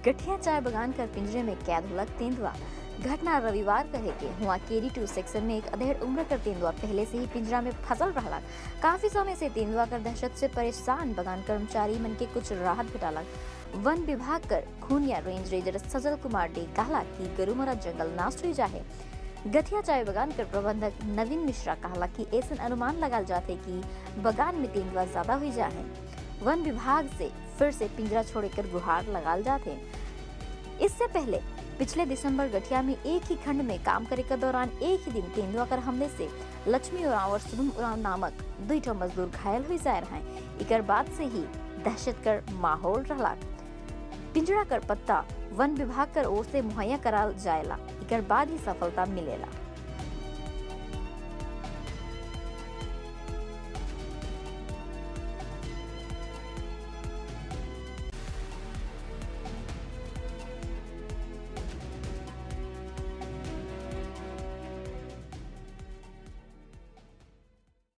गठिया चाय बगान कर पिंजरे में कैद हुलक तेंदुआ। घटना रविवार कहे के हुआ केरी 2 सेक्शन में एक अधेड़ उम्र कर तेंदुआ पहले से ही पिंजरा में फसल रहा। काफी समय से तेंदुआ कर दहशत से परेशान बगान कर्मचारी मन के कुछ राहत भेटालक। वन विभाग कर खूनिया रेंज रेजर सजल कुमार डे कहला कि गरुमरा जंगल नाश हो जाहे। गठिया चाय बगान कर प्रबंधक नवीन मिश्रा कहला कि ऐसा अनुमान लगाल जाते कि बगान में तेंदुआ ज्यादा हो जाहे। वन विभाग से फिर से पिंजरा छोड़कर गुहार लगाल जाते। इससे पहले पिछले दिसंबर गठिया में एक ही खंड में काम करे के दौरान एक ही दिन तेंदुआ कर हमले से लक्ष्मी उरांव और शुभम उरांव नामक 2 मजदूर घायल हो जाए रहे। इकर बाद से ही दहशत कर माहौल रहा। पिंजरा कर पत्ता वन विभाग कर ओर से मुहैया कराल जाएला, इकर बाद ही सफलता मिलेला।